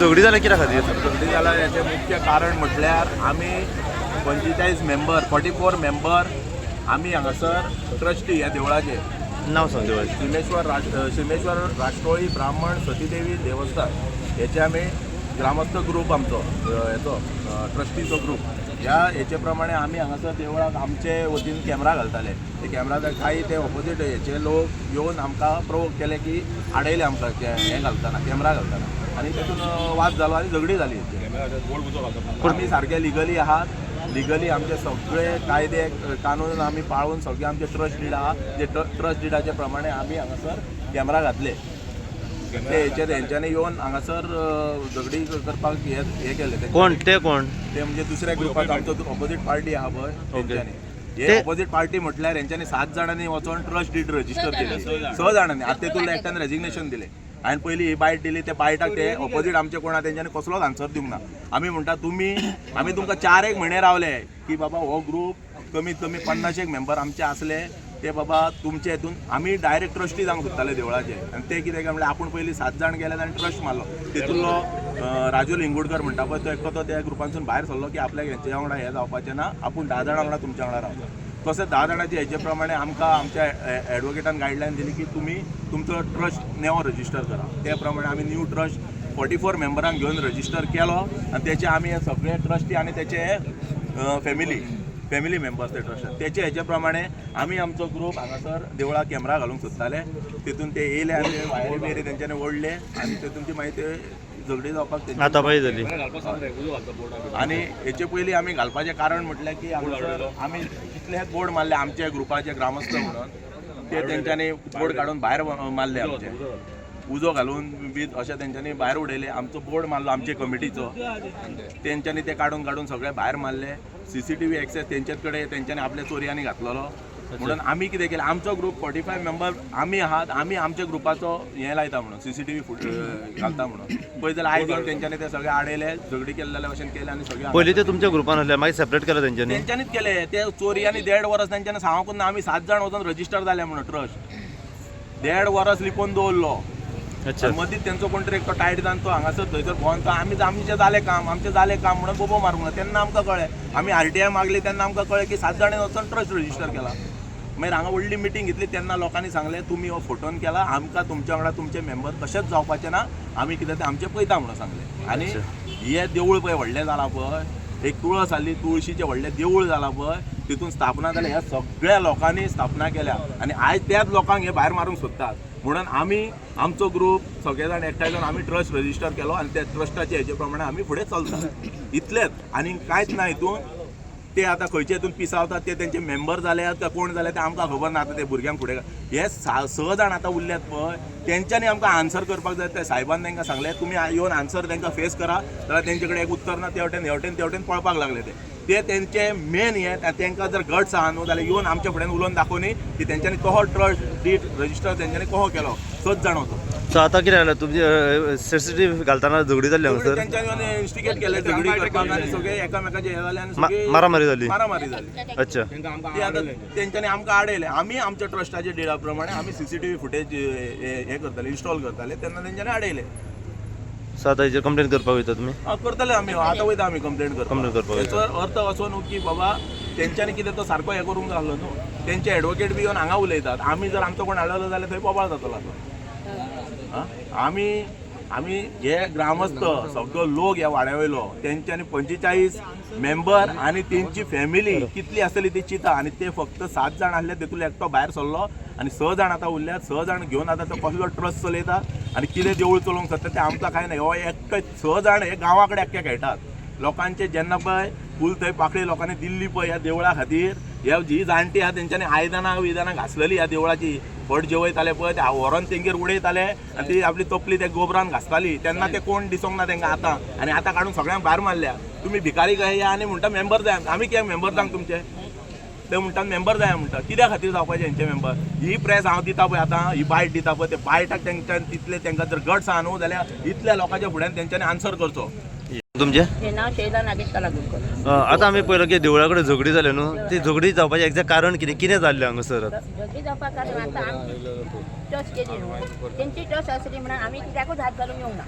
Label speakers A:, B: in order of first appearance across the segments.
A: झगडी जाल्या कित्या खातीर?
B: झगडी जाला हेचें मुख्य कारण म्हटल्यार आमी 45 मेंबर, 44 मेंबर आमी हांगासर ट्रस्टी ह्या देवळाचे.
A: नांव सांग देवळाचें.
B: शिमेश्वर राष्ट्रोळी ब्राह्मण सतीदेवी देवस्थान हेचे आमी ग्रामस्थ ग्रूप आमचो हेचो ट्रस्टीचो ग्रूप. ह्या हेचे प्रमाणे आमी हांगासर देवळाक आमचे वतीन कॅमेरा घालताले. ते कॅमेरा काही ते ऑपोजीट हेचे लोक येवन आमकां प्रोवोक केले की आडयले आमकां हें घालतना, कॅमेरा घालतना, आनी तेतून वाद जालो आनी झगडी जाली. आमी सारके लिगली आहात. लिगली आमचे सगळे कायदे कानून आमी पाळून सगळे आमचे ट्रस्ट did आहा, जे ट्रस्ट डिडाचे प्रमाणे आमी हांगासर कॅमेरा घातले. ते हेचेर हेंच्यांनी येवन हांगासर झगडी करपाक हे केले.
A: कोण ते? कोण
B: ते म्हणजे दुसऱ्या ग्रुपाक, आमचो ऑपोजीट पार्टी आहा पळय तेंच्यांनी. हे ऑपोजीट पार्टी म्हटल्यार हेंच्यांनी 7 जाणांनी वचोन ट्रस्ट did register केली. 6 जाणांनी. आतां तेतून एकट्यान रेजिग्नेशन दिलें. हांवें पयली ही बायट दिली, त्या बायटाक ते ऑपोजीट आमचे कोण आहा तेंच्यांनी कसलोच आन्सर दिवंक ना. आमी म्हणटा तुमी, आमी तुमकां 4-1 म्हयने रावले की बाबा हो ग्रूप कमीत कमी 50 मेंबर आमचे आसले ते बाबा तुमचे हितून आमी डायरेक्ट ट्रस्टी जावंक सोदताले देवळाचे. आनी ते कितें काय म्हणल्यार आपूण पयलीं 7 जाण गेले आनी ट्रस्ट मारलो. तितूंतलो राजू लिंगुडकर म्हणटा पळय तो एकटो तो त्या ग्रुपांसून भायर सरलो की आपल्याक हेंच्या वांगडा हें जावपाचें ना, आपूण 10 जाणां वांगडा तुमच्या वांगडा रावता. तशें 10 जाणांचे हेचे प्रमाणे आमकां आमच्या एडवोकेटान गायडलायन दिली की तुमी तुमचो ट्रस्ट नेवो रजिस्टर करा. ते प्रमाणे आमी न्यू ट्रस्ट 44 मेंबरांक घेवन रजिस्टर केलो आनी तेचे आमी हे सगळे ट्रस्टी आनी तेचे फॅमिली मेंबर्स ते ट्रस्ट तेचे हेचे प्रमाणे आमी आमचो ग्रूप हांगासर देवळाक कॅमेरा घालूंक सोदताले. तितून ते येयले आनी ते वायरी बियरी तेंच्यांनी ओडले आनी तितून ती मागीर ते झगडी जावपाक तेंची
A: आतां जाली.
B: आनी हेचे पयलीं आमी घालपाचें कारण म्हटल्यार की हांगासर आमी कितलेच बोर्ड मारले आमचे ग्रुपाचे ग्रामस्थ म्हणून, ते तेंच्यांनी बोर्ड काडून भायर मारले, आमचे उजो घालून बी अशें तेंच्यांनी भायर उडयले. आमचो बोर्ड मारलो आमचे कमिटीचो, तेंच्यांनी ते काडून काडून सगळे भायर मारले. CCTV access तेंच्याच कडेन तेंच्यांनी आपल्या चोरयांनी घातलेलो. म्हणून आमी कितें केलें, आमचो ग्रूप 45 मेंबर आमी आहात, आमी आमच्या ग्रुपाचो हें लायता म्हणून CCTV घालता म्हणून पळय जाल्यार आयज येवन तेंच्यांनी ते सगळे आडयले, झगडी केल्ले भशेन केले आनी सगळे
A: पयलीं ते तुमच्या ग्रुपान आसले, मागीर सेपरेट केलं तेंच्यांनी.
B: तेंच्यांनीच केले ते चोरयांनी. 1.5 वर्स तेंच्यांनी सांगूंक ना आमी 7 जाण वचून रजिस्टर जाले म्हणून ट्रस्ट. 1.5 वर्स लिपोवन दवरलो.
A: अच्छा.
B: मदींच तेंचो कोण तरी एकटो टायट जावन तो हांगासर थंयसर भोंवन तो आमी आमचें जालें काम, आमचें जालें काम म्हणून बोबो मारूंक ना. तेन्ना आमकां कळ्ळें, आमी RTI मागली तेन्ना आमकां कळ्ळें की 7 जाणांनी वचून ट्रस्ट रजिस्टर केला. मागीर हांगा व्हडली मिटींग घेतली तेन्ना लोकांनी सांगलें तुमी हो फोटोन केला, आमकां तुमच्या वांगडा तुमचे मेंबर कशेंच जावपाचें ना, आमी कितें तें आमचें पळयता म्हणून सांगलें. आनी हें देवूळ पळय व्हडलें जालां पळय, एक तुळस आहली, तुळशीचें व्हडलें देवूळ जालां पळय, तितून स्थापना जाल्या. ह्या सगळ्या लोकांनी स्थापना केल्या आनी आयज त्याच लोकांक हे भायर मारूंक सोदतात. म्हणून आमी आमचो ग्रूप सगळे जाण एकठांय जावन आमी ट्रस्ट रजिस्टर केलो आनी त्या ट्रस्टाच्या हेजे प्रमाणे आमी फुडें चलता. इतलेंच, आनी कांयच ना हितून. ते आतां खंयचे हितून पिसावतात ते तेंचे मेंबर जाल्यात काय कोण जाल्यात ते आमकां खबर ना. आतां ते भुरग्यांक फुडें हे स जाण आतां उरल्यात पळय, तेंच्यांनी आमकां आन्सर करपाक जाय. त्या सायबान तांकां सांगलें तुमी येवन आन्सर तांकां फेस करा, जाल्यार तेंचे कडेन एक उत्तर ना. ते वटेन हे वटेन ते वटेन पळपाक लागले. ते ते तेंचे मेन हे तांकां जर गट्स आहा न्हू जाल्यार येवन आमच्या फुड्यान उलोवन दाखोवनी की तेंच्यांनी कहो ट्रस्ट did register तेंच्यांनी कहो केलो. सच जाण होतो.
A: सो आतां कितें जालें तुमचे सीसीटीव्ही घालतना झगडी जाल्ली हांगासर?
B: तेंच्यांनी इन्स्टिगेट केले झगडी करपाक आनी सगळे एकामेकाचे हे जाले आनी सगळे
A: मारामारी जाली.
B: मारामारी जाली.
A: अच्छा.
B: ते आतां तेंच्यांनी आमकां आडयले. आमी आमच्या ट्रस्टाच्या डिडा प्रमाणे आमी सीसीटीव्ही फुटेज हे करताले, इन्स्टॉल करताले, तेन्ना तेंच्यांनी आडयले.
A: सो आतां हेजेर कंप्लेन करपाक वयता तुमी?
B: करतले आमी, आतां वयता आमी कंप्लेन करपाक.
A: कंप्लेन करपाक.
B: हेचो अर्थ असो न्हू की बाबा तेंच्यांनी कितें तो सारको हें करूंक घालो न्हू. तेंचे एडवोकेट बी येवन हांगा उलयतात. आमी जर आमचो कोण हाडलो जाल्यार थंय बोबाळ जातलो आतां. आमी आमी हे ग्रामस्थ सगळो लोक ह्या वाड्या वयलो तेंच्यांनी 45 मेंबर आनी तेंची फॅमिली कितली आसतली ती चिंता. आनी ते फक्त 7 जाण आसले, तेतूंतलो एकटो भायर सरलो आनी 6 जाण आतां उरल्यात. 6 जाण घेवन आतां तो कसलो ट्रस्ट चलयता आनी कितें देवूळ चलोवंक सोदता तें आमकां कांय ना. हो एकटो 6 जाण हे गांवा कडेन आख्खे खेळटात. लोकांचे जेन्ना पळय फूल थंय पाकळी लोकांनी दिल्ली पळय ह्या देवळा खातीर, ह्या जी जाणटी आहा तेंच्यांनी आयदनां वियदनां घासलेली ह्या देवळाची. फट जेवयताले पळय ते व्हरोन तेंगेर उडयताले आनी ती आपली तपली त्या गोबरान घासताली. तेन्ना ते कोण दिसोंक ना तेंकां आतां. आनी आतां काडून सगळ्यांक भायर मारल्या. तुमी भिकारी कहे या आनी म्हणटा मेंबर जाय. आमी कित्याक मेंबर जावंक तुमचे? ते म्हणटात मेंबर जाय म्हणटा. कित्या खातीर जावपाचे हेंचे मेंबर? ही प्रेस हांव दिता पळय आतां, ही बायट दिता पळय, ते बायटाक तेंच्यान तितले तेंकां जर गट्स आहा न्हू जाल्यार इतल्या लोकांच्या फुड्यान तेंच्यांनी आन्सर करचो.
A: तुमचें
C: हे नाव शैला नागेश कलागुरकर.
A: आतां आमी पळयलो की देवळा कडेन झगडी जाली न्हू, ती झगडी जावपाचें एग्जॅक्ट कारण कितें कितें जाल्लें हांगासर?
C: झगडी जावपाक कारण आतां आमची टस केली न्हू, तेंची टस आसली म्हणून आमी कित्याकूच हात घालून येवंक ना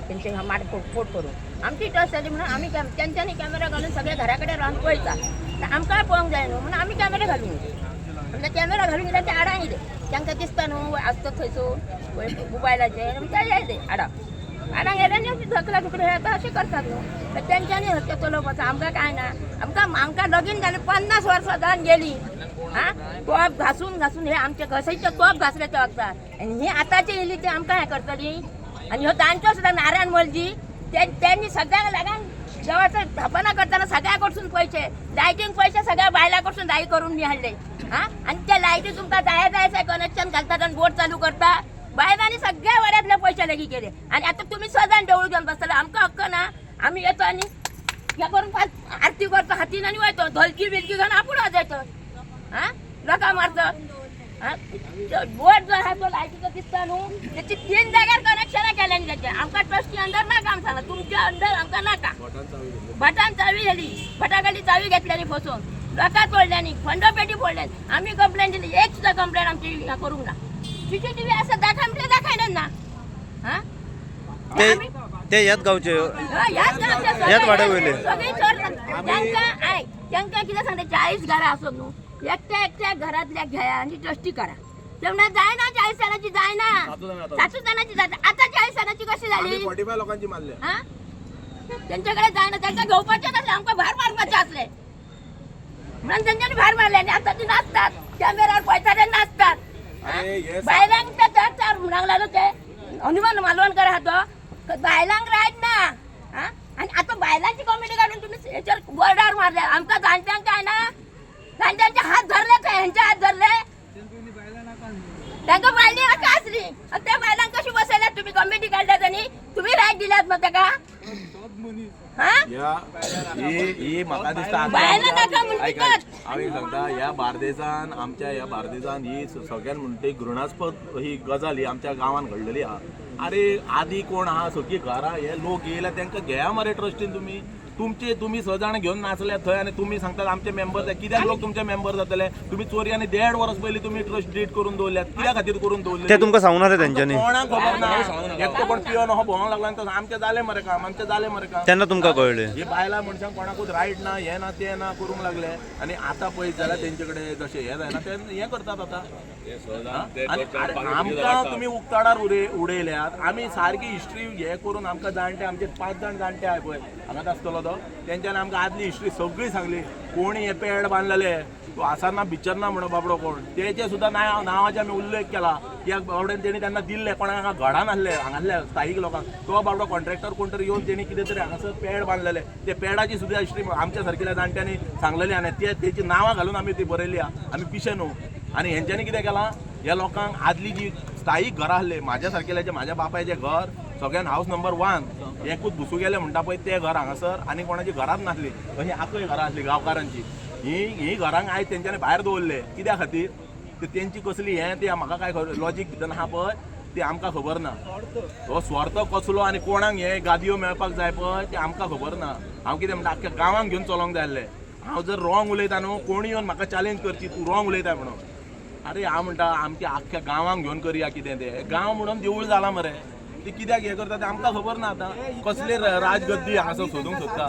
C: तेंचे मार फोड करून. आमची टस जाली म्हणून आमी तेंच्यांनी कॅमेरा घालून सगळे घरा कडेन रावन पळयता, तर आमकां पळोवंक जाय न्हू म्हणून आमी कॅमेरा घालून येयले. म्हणल्यार कॅमेरा घालून गेल्यार ते आडांक येयले. तांकां दिसता न्हू आसता थंयसर मोबायलाचेर, ते येयले आडांक. आडांक येयले आनी अशी धकला धुकले आतां अशें करतात न्हू. तर तेंच्यांनी हत्या चलोवपाचो आमकां कांय ना. आमकां आमकां लगीन जालें 50 वर्सां जावन गेली. हा तोप घासून घासून हे आमचे घसायचे तोप घासले ते वखदार. आनी ही आतांची येयली ती आमकां हें करतली. आनी ह्यो तांच्यो सुद्दां नारायण मलजी तेंनी सगळ्यांक लागून देवाचं स्थापना करताना सगळ्या कडसून पैसे लायटींग पैसे सगळ्या बायलां कडसून दाई करून मी हाडले. हा आनी त्या लायटी तुमकां जाय जाय कनेक्शन घालतात आनी बोट चालू करता. बायलांनी सगळ्या वाड्यातले पैसे लेगी केले. आनी आतां तुमी सदां देवूळ घेवन बसतले, आमकां हक्क ना. आमी येतो आनी हे करून आरती करतो हातीन आनी वयतो, धोलकी बिलकी घेवन आपूण वाजयतो. हा लोकां मारतो. हा बोट जो आहा तो लायटीचो दिसता न्हू, त्याची 3 जाग्यार कनेक्शनां केल्यानी त्याचे. आमकां ट्रस्टी अंदर नाका, आम सांगला तुमच्या अंदर आमकां नाका. भटान चावी झाली, भटाकडली चावी घेतल्यानी फसोवन लोकां तोडल्यांनी, फंडपेटी फोडल्यानी. आमी कंप्लेन दिली, एक सुद्दां कंप्लेन आमची ह्या करूंक ना. सीसीटीव्ही आसा दाखय म्हटल्यार दाखयना ना. हा
A: ते ते ह्याच गांवचे?
C: ह्याच गांवचे.
A: ह्याच वाड्या वयले.
C: सगळे चोर. तांकां आयक, तांकां कितें सांगता, 40 घरां आसत न्हू, एकट्या एकट्या घरांतल्या घेया आनी ट्रस्टी करा. ते म्हणटा जायना, 40 जाणांची जायना, 7 जाणांची जाता. आतां 40 जाणांची कशी जाली?
B: 45 लोकांची मारल्या.
C: हा त्यांच्याकडे जायना, त्यांना घेवपाचेच असले, आमकां भायर मारपाचे असले म्हणून तेंच्यांनी भायर मारले. आनी आतां ती नाचतात कॅमेरार पळयता ते नाचतात.
B: अरे हे
C: बायलांक ते तर चार म्हणूंक लागलो ते हनुमान मालवणकर आहा तो, बायलांक रायट ना. हा आनी आतां बायलांची कॉमेडी काडून तुमी हेचेर बोर्डार मारले. आमकां जाणट्यांक काय ना, जाणट्यांचे हात धरले खंय, हेंचे हात धरले तांकां बायली नाका आसली. आनी त्या बायलांक कशी बसयल्यात तुमी? कॉमेडी काडल्यात आनी तुमी रायट दिल्यात मग ताका. हा
B: ह्या ही ही म्हाका दिसता
C: बायलां नाका म्हूण
B: आयक,
C: पिकत.
B: हांव एक सांगता, ह्या बार्देसान आमच्या ह्या बार्देसान ही सगळ्यान म्हणटा ती घृणास्पद ही गजाल ही आमच्या गांवान घडलेली आहा. अरे आदी कोण आहा, सगळीं घरां हे लोक येयल्या तेंकां घेया मरे ट्रस्टीन. तुमी तुमचे तुमी स जाणां घेवन नाचल्या थंय आनी तुमी सांगतात आमचे मेंबर जाय. कित्याक लोक तुमचे मेंबर जातले? तुमी चोरी आनी 1.5 वर्स पयलीं तुमी ट्रस्ट डीड करून दवरल्यात. कित्या खातीर करून दवरले?
A: ते तुमकां सांगून आसले तेंच्यांनी?
B: कोणाक खबर ना. एकटो कोण पिवन हो भोंवंक लागला आनी तो आमचें जालें मरे काम, आमचें जालें मरे काम.
A: तेन्ना तुमकां कळ्ळें?
B: हे बायलां मनशांक कोणाकूच रायट ना, हें ना तें ना करूंक लागले. आनी आतां पळयत जाल्यार तेंचे कडेन जशें हें जायना ते हें करतात आतां. आनी अरे आमकां तुमी उक्ताडार उडयल्यात. आमी सारकी हिस्ट्री हें करून आमकां जाणटे, आमचे 5 जाण जाणटे आहाय पळय हांगाच आसतलो तो. आसलो. तेंच्यानी आमकां आदली हिस्ट्री सगळी सांगली. कोणी हे पेड बांदलेले तो आसा ना बिचर ना म्हणून बाबडो कोण तेचे सुद्दां नांवाचे आमी उल्लेख केला. त्या बाबड्यान तेणी तेन्ना दिल्ले कोणाक हांगा घडान आसले हांगासल्या स्थायीक लोकांक. तो बाबडो कॉन्ट्रॅक्टर कोण तरी येवन तेणी कितें तरी हांगासर पेड बांदलेले, ते पेडाची सुद्दां हिस्ट्री आमच्या सारकेल्या जाणट्यांनी सांगलेली आनी ते तेची नांवां घालून आमी ती बरयली आहा. आमी पिशे न्हू. आनी हेंच्यांनी कितें केलां, ह्या लोकांक आदली जी स्थायीक घरां आसली म्हाज्या सारकेल्याचें म्हाज्या बापायचें घर सगळ्यान हावस नंबर 1 एकूच भुसू गेले म्हणटा पळय तें घर हांगासर आनी कोणाची घरांत नासली, अशी आकय घरां आसली गांवकारांची. ही ही घरांक आयज तेंच्यांनी भायर दवरले कित्या खातीर, ते तेंची कसली हें ते म्हाका काय खबर लॉजीक भितर आहा पळय ते आमकां खबर ना. हो स्वार्थ कसलो आनी कोणाक हे गादयो मेळपाक जाय पळय ते आमकां खबर ना. हांव कितें म्हणटा, आख्ख्या गांवांक घेवन चलोंक जाय आसलें. हांव जर रॉंग उलयता न्हू कोणी येवन म्हाका चॅलेंज करची तूं रॉंग उलयता म्हणून. अरे हांव म्हणटा आमच्या आख्ख्या गांवांक घेवन करया कितें तें. गांव म्हणून देवूळ जालां मरे, ते कित्याक हें करता तें आमकां खबर ना. आतां कसले राजगद्दी हांगासर सोदूंक सोदता.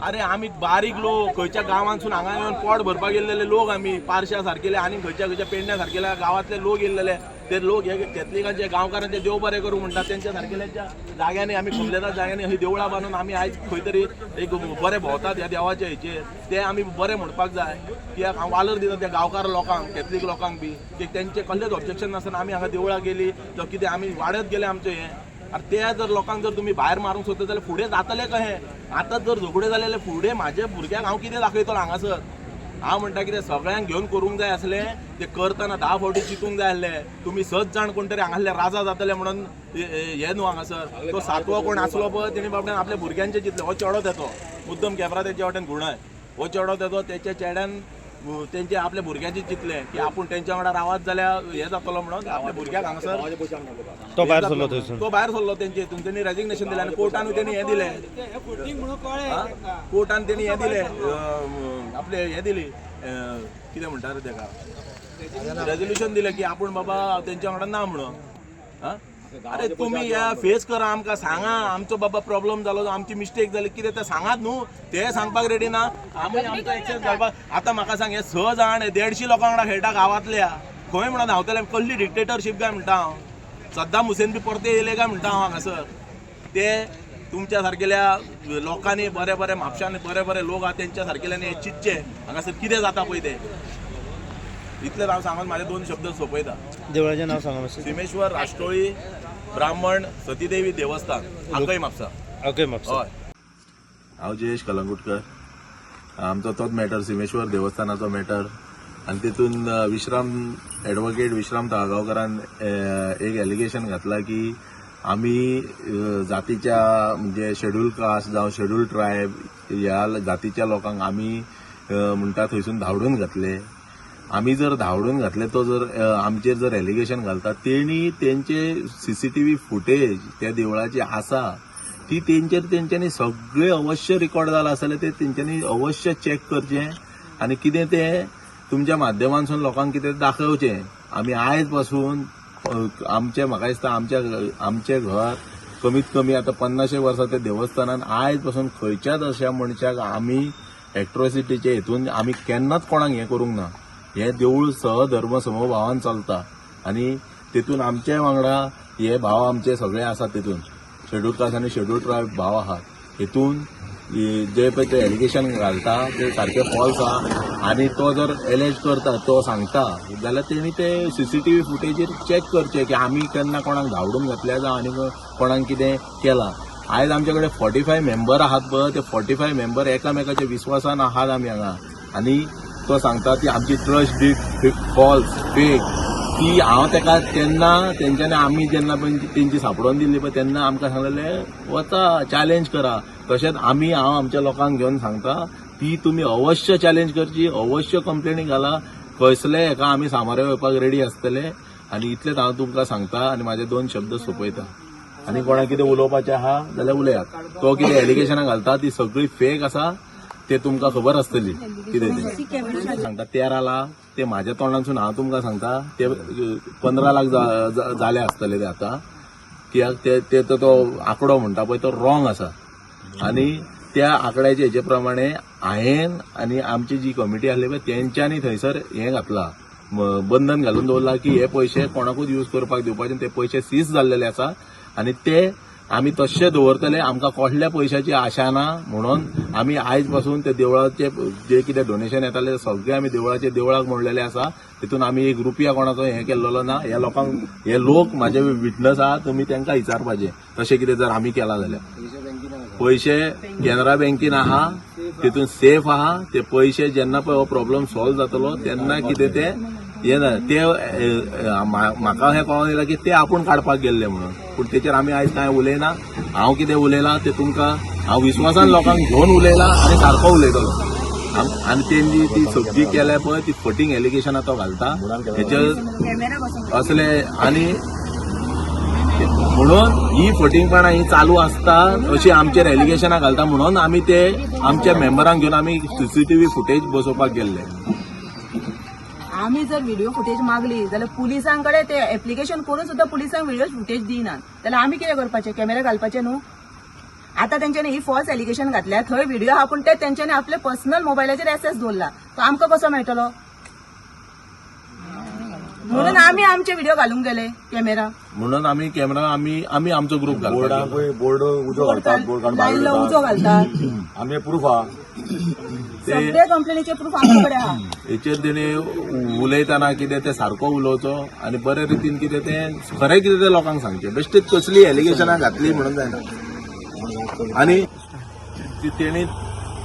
B: अरे आमी बारीक लोक खंयच्या गांवांतसून हांगा येवन पोट भरपाक येयल्लेले लोक आमी, पारशा सारकेले आनी खंयच्या खंयच्या पेडण्या सारकेल्या गांवांतले लोक येयल्लेले. ते लोक हे कॅथलिकांचे गांवकारांचे देव बरें करूं म्हणटा तेंच्या सारकेल्यांच्या जाग्यांनी आमी खुबलेल्या जाग्यांनी ही देवळां बांदून आमी आयज खंय तरी एक बरें भोंवतात ह्या देवाच्या हेचेर. ते आमी बरें म्हणपाक जाय. कित्याक हांव वालोर दिता त्या गांवकार लोकांक, कॅथलीक लोकांक बी, की तेंचें कसलेंच ऑब्जेक्शन नासतना आमी हांगा देवळां गेली जावं कितें आमी वाडत गेले आमचें हें. आनी ते जर लोकांक जर तुमी भायर मारूंक सोदता जाल्यार फुडें जातलें कहें. आतां जर झगड्यो जाले जाल्यार फुडें म्हाज्या भुरग्यांक हांव कितें दाखयतलो हांगासर. हांव म्हणटा कितें सगळ्यांक घेवन करूंक जाय आसलें तें करतना 10 फावटी चिंतूंक जाय आसलें. तुमी 6 जाण कोण तरी हांगासले राजा जातले म्हणून हें न्हू हांगासर. तो 7वो कोण आसलो पळय तेणी बाबड्यान आपल्या भुरग्यांचें चिंतलें. हो चेडो तेचो मुद्दम कॅमेरा तेच्या वाटेन घुंवडाय, हो चेडो तेचो तेच्या चेड्यान तेंचे आपल्या भुरग्यांचें चिंतलें की आपूण तेंच्या वांगडा रावत जाल्यार हें जातलो म्हणून आपल्या भुरग्याक हांगासर
A: तो भायर सरलो थंयसून,
B: तो भायर सरलो तेंचे हितून. तेणी रेजिग्नेशन दिलें आनी कोर्टानूय तेणी हें दिलें, कोर्टान तेणी हें दिलें आपले हें दिली कितें म्हणटा रे तेका रेजोल्युशन दिलें की आपूण बाबा तेंच्या वांगडा ना म्हणून. अरे तुमी या फेस करा, आमकां सांगा आमचो बाबा प्रॉब्लम जालो, आमची मिस्टेक जाली कितें तें सांगात न्हू. ते सांगपाक रेडी ना. आमी आमचो एक्सेस घालपाक. आतां म्हाका सांग, हे 6 जाण 150 लोकां वांगडा खेळटा गांवांतल्या, खंय म्हणून धांवतले? कसली डिक्टेटरशीप काय म्हणटा हांव. सद्दाम हुसेन बी परते येयले काय म्हणटा हांव हांगासर. ते तुमच्या सारकेल्या लोकांनी बरे बरे म्हापशांनी बरे बरे लोक आहा तेंच्या सारकेल्यांनी हे चिंतचें हांगासर कितें जाता पळय तें. इतलें हांव सांगून म्हाजे 2 शब्द सोंपयता.
A: देवळाचें नांव सांगा मातशें.
B: सिमेश्वर राष्ट्रोळी ब्राह्मण सतीदेवी देवस्थान, आकय म्हापसा.
A: ओके म्हापसा.
B: हय. हांव जयेश कलंगुटकर. आमचो तोच मॅटर सिमेश्वर देवस्थानाचो मॅटर. आनी तितून विश्राम एडवोकेट विश्राम तळगांवकारान एक एलिगेशन घातला की आमी जातीच्या म्हणजे शेड्यूल कास्ट जावं शेड्यूल ट्रायब ह्या जातीच्या लोकांक आमी म्हणटा थंयसून धांवडून घातले. आमी जर धांवडून घातले तो जर आमचेर जर एलिगेशन घालता तेणी तेंचे सीसीटीव्ही फुटेज त्या देवळाची आसा ती तेंचेर तेंच्यांनी सगळे अवश्य रिकॉर्ड जाला आसले ते तेंच्यांनी अवश्य चॅक करचें आनी कितें तें तुमच्या माध्यमांतसून लोकांक कितें दाखोवचें. आमी आयज पासून आमचें म्हाका दिसता आमचें घर कमीत कमी आतां 50 वर्सां त्या देवस्थानान आयज पासून खंयच्याच अशा मनशाक आमी एट्रोसिटीचे हेतून आमी केन्नाच कोणाक हें करूंक ना. हें देवूळ सहधर्म समभावान चलता आनी तेतून आमचे वांगडा हे भाव आमचे सगळे आसात. तेतून शेड्यूल कास्ट आनी शेड्यूल ट्रायब भाव आहात. हेतून जे पळय ते एलिगेशन घालता ते सारके फॉल्स आहा आनी तो जर एलेज करता तो सांगता जाल्यार तेणी ते सीसीटीव्ही फुटेजीर चॅक करचे की आमी केन्ना कोणाक धांवडून घातल्या जावं आनी कोणाक कितें केलां. आयज आमचे कडेन 45 मेंबर आहात पळय, ते 45 मेंबर एकामेकाच्या विस्वासान आहात आमी हांगा. आनी तो सांगता ती आमची ट्रस्ट did false fake ती हांव तेका तेन्ना तेंच्यांनी आमी जेन्ना तेंची सांपडोवन दिल्ली पळय तेन्ना आमकां सांगलेलें वचा चॅलेंज करा. तशेंच आमी हांव आमच्या लोकांक घेवन सांगता ती तुमी अवश्य चॅलेंज करची, अवश्य कंप्लेनी घाला, कसले हेका आमी सामोरे वचपाक रेडी आसतले. आनी इतलेंच हांव तुमकां सांगता आनी म्हाजे 2 शब्द सोंपयता. आनी कोणाक कितें उलोवपाचें आहा जाल्यार उलयात. तो कितें एलिगेशनां घालता ती सगळी फेक आसा, ते तुमकां खबर आसतली कितें तें. सांगता 13 लाख ते म्हाज्या तोंडांतसून हांव तुमकां सांगता ते 15 लाख जाले आसतले ते आतां. कित्याक ते तो आंकडो म्हणटा पळय तो रॉंग आसा. आनी त्या आंकड्याचे हेजे प्रमाणे हांवें आनी आमची जी कमिटी आसली पळय तेंच्यांनी थंयसर हें घातलां, बंधन घालून दवरलां की हे पयशे कोणाकूच यूज करपाक दिवपाचे, ते पयशे सीज जाल्लेले आसा आनी ते आमी तशें दवरतले. आमकां कसल्या पयशाची आशा ना म्हणून आमी आयज पासून ते देवळाचे जे कितें डोनेशन येताले सगळे आमी देवळाचे देवळाक म्हणलेले आसा. तितून आमी एक रुपया कोणाचो हें केल्लो ना. ह्या लोकांक हे लोक म्हाजे विटनस आहा, तुमी तांकां विचारपाचें तशें कितें जर आमी केलां जाल्यार. पयशे कॅनरा बँकेन आहा, तितून सेफ आहा. ते पयशे जेन्ना पळय हो प्रॉब्लम सॉल्व जातलो तेन्ना कितें ते हें ना ते म्हाका हें कळोन येयलां की ते आपूण काडपाक गेल्ले म्हणून. पूण तेचेर आमी आयज कांय उलयना. हांव कितें उलयलां तें तुमकां हांव विस्वासान लोकांक घेवन उलयलां आनी सारको उलयतलो. आनी तेंची ती सगळी केल्या पळय ती फटींग एलिगेशनां तो घालता हेचेर असले. आनी म्हणून ही फटींगपणां ही चालू आसता अशी आमचेर एलिगेशनां घालता म्हणून आमी ते आमच्या मेंबरांक घेवन आमी सीसीटीव्ही फुटेज बसोवपाक गेल्ले.
D: आमी जर व्हिडिओ फुटेज मागली जाल्यार पुलिसांकडे ते एप्लिकेशन करून सुद्दां पुलिसांक व्हिडिओ फुटेज दिनात जाल्यार आमी कितें करपाचें? कॅमेरा घालपाचे न्हू. आतां तेंच्यांनी ही फॉल्स एलिगेशन घातल्या, थंय व्हिडिओ आहा पूण ते तेंच्यांनी आपल्या पर्सनल मोबायलाचेर एसेस दवरला, तो आमकां कसो मेळटलो? म्हणून आमी आमचे व्हिडिओ घालूंक गेले कॅमेरा.
B: म्हणून आमी कॅमेरा आमी आमी आमचो ग्रूप घालपाक गेलो.
E: बोर्ड उजो घालतात, बोर्ड काडून भायर
D: लायिल्लो उजो
E: उडयतात.
D: घालतात.
E: आमी प्रूफ आहा.
D: सगळे कंप्लेनीचे प्रूफ आमचे कडेन आहा.
B: हेचेर तेणी उलयतना कितें तें सारको उलोवचो आनी बरे रितीन कितें तें खरें कितें तें लोकांक सांगचें. बेश्टेच कसली एलिगेशनां घातली म्हणून जायना. आनी ती तेणी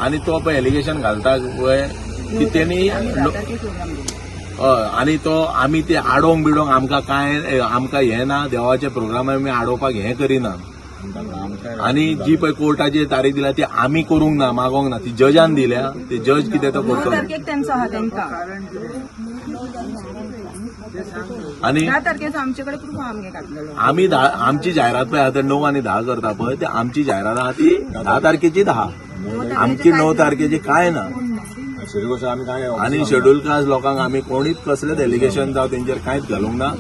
B: आनी तो पळय एलिगेशन घालता पळय की तेणी हय, आनी तो आमी ते आडोवंक बिडोवंक आमकां कांय आमकां हें ना. देवाचे प्रोग्राम आमी आडोवपाक हें करिना. आनी जी पळय कोर्टाची तारीख दिल्या ती आमी करूंक ना, मागोंक ना, ती जजान दिल्या. ते जज कितें तो
D: 9
B: करतलो.
D: तारखेक तेंचो आहा तेंकां.
B: आनी
D: 10 तारखेचो आमचे कडेन प्रूफ आहा आमगे घातलेलो.
B: आमी आमची जायरात पळय आतां 9 आनी 10 करता पळय, ते आमची जायरात आहा ती 10 तारखेची 10, आमची 9 तारखेची कांय ना.
E: आमी काय
B: आनी शेड्यूल कास्ट लोकांक आमी कोणीच कसलेच एलिगेशन जावं तेंचेर कांयच घालूंक ना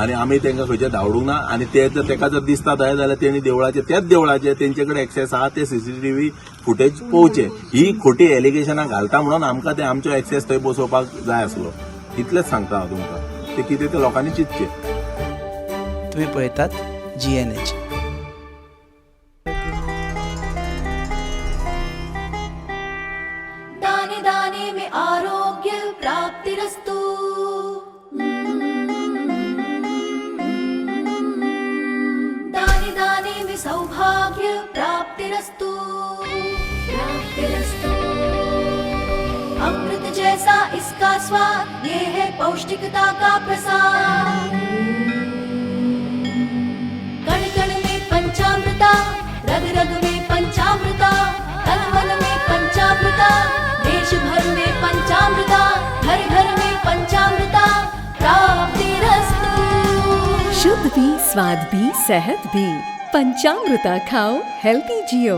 B: आनी आमी तेंकां खंयचे धांवडूंक ना. आनी ते जर तेका जर दिसता थंय जाल्यार तेणी देवळाचे त्याच देवळाचे तेंचे कडेन एक्सेस आहा ते सीसीटीव्ही फुटेज पळोवचे. ही खोटी एलिगेशनां घालता म्हणून आमकां ते आमचो एक्सेस थंय बसोवपाक जाय आसलो. इतलेंच सांगता हांव तुमकां, ते कितें ते लोकांनी चिंतचें.
F: तुम्ही पळयतात GNH.
G: दाने दाने में आरोग्य प्राप्तिरस्तु. दाने दाने में सौभाग्य प्राप्तिरस्तु प्राप्तिरस्तु. अमृत जैसा इसका स्वाद, ये है पौष्टिकता का प्रसाद. कण कण में पंचामृता, रग रग में पंचामृता, तन मन में पंचामृता, देश भर में पंचामृता, घर घर में पंचामृता प्राप्तिरस्तु.
H: शुद्ध भी, स्वाद भी, सेहत भी. पंचामृता खाओ, हेल्दी जियो.